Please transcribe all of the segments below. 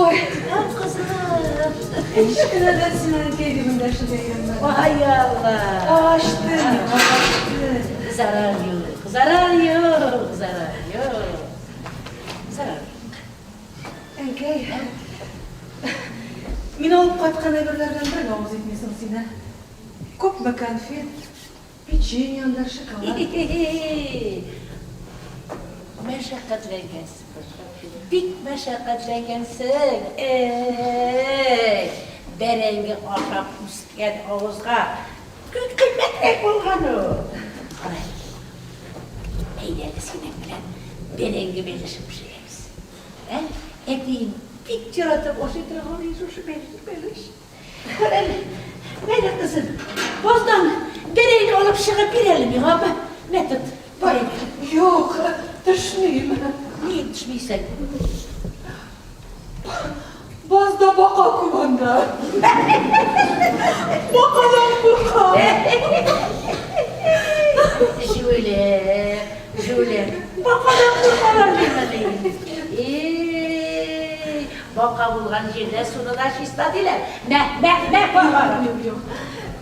Ой, Кызым. Һич кенә дә син әнкәй дип эндәшергә өйрәнмәдем. Ай Алла. Ачты миңа, ачты. Зарар юк, зарар юк, зарар юк. Зарар юк. Әнкәй, мин алып кайткан әйберләрдән бер дә авыз итмисең син, ә? Күпме конфет, печенье анда, шоколад. Мәшәкатьләнгәнсең, бик мәшәкатьләнгәнсең. Әй, бәрәңге ашап үскән авызга кыйммәтрәк булган ул. Кара әле, әйдә әле синең белән бәрәңге бәлеше пешерәбез. Ә? Әтиең бик яратып ашый торган иде шушы бәлеш. Кара әле, мәле кызым, баздан бәрәңге алып чыгып бир әле миңа, апа. Мә тот, бар әйдә. Юк, төшмим. Ник төшмисең? Базда бака күп анда. Бакадан куркам. Җүләр, җүләр. Бакадан куркалар димени? И, бака булган җирдә суны да чиста диләр. Мә, мә, мә, бар, бар. Юк, юк.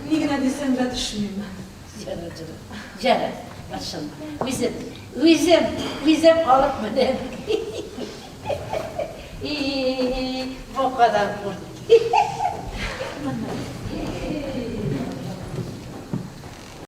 Ни генә дисәң дә төшмим. Җәрә, җәрә. Җәрә, борчылма. Үзем, үзем, үзем алып менәм. И, бакадан курк.